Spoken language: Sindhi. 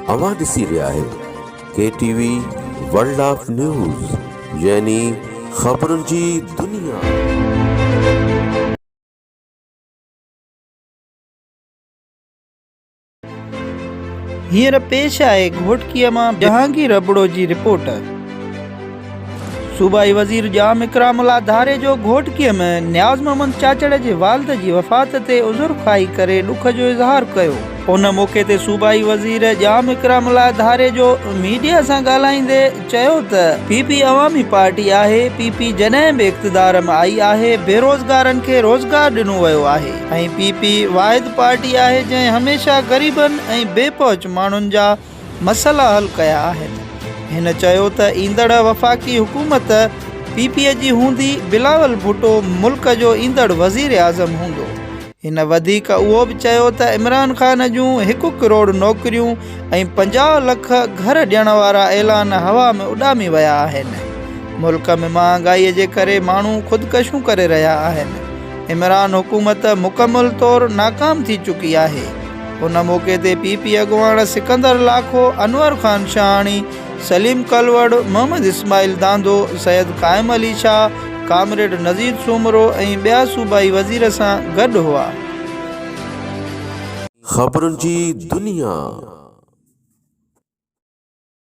اوهان ڏسي رهيا آهيو K T V world of news يعني خبرن جي دنيا. هينئر پيش آهي گهوٽڪيء مان جهانگير ابڙو جي رپورٽ. صوبائي وزير ڄام اڪرام الله ڌاريجو گهوٽڪيء ۾ نياز محمد چاچڙ جي والد جي وفات تي عذرخواهي ڪري ڏک جو اظهار ڪيو. ان موقعي تي صوبائي وزير ڄام اڪرام الله ڌاريجو ميڊيا سان ڳالهائيندي چيو ته پي پي عوامي پارٽي آهي، پي پي جڏهن به اقتدار ۾ آئي آهي بيروزگارن کي روزگار ڏنو ويو آهي ۽ پي پي واحد پارٽي آهي جنهن هميشه غريبن ۽ بي پهچ ماڻهن جا مسئلا حل ڪيا آهن. هن چيو ته ايندڙ وفاقي حڪومت پي پي جي هوندي، بلاول ڀٽو ملڪ جو ايندڙ وزيراعظم هوندو. هن وڌيڪ اهو به چيو ته عمران خان جون هڪ ڪروڙ نوڪريون ۽ 50 لک گهر ڏيڻ وارا اعلان هوا ۾ اڏامي ويا آهن. ملڪ ۾ مهانگائي جي ڪري ماڻهو خودڪشيون ڪري رهيا آهن. عمران حڪومت مڪمل طور ناڪام ٿي چڪي آهي. ان موقعي تي پي پي اڳواڻ سڪندر لاکو، انور خان شاهاڻي، سليم ڪلوڙ، محمد اسماعيل دانڌو، سيد قائم علي شاهه، ڪامريڊ نذير سومرو ۽ ٻيا صوبائي وزير سان گڏ هئا. خبرن جي دنيا.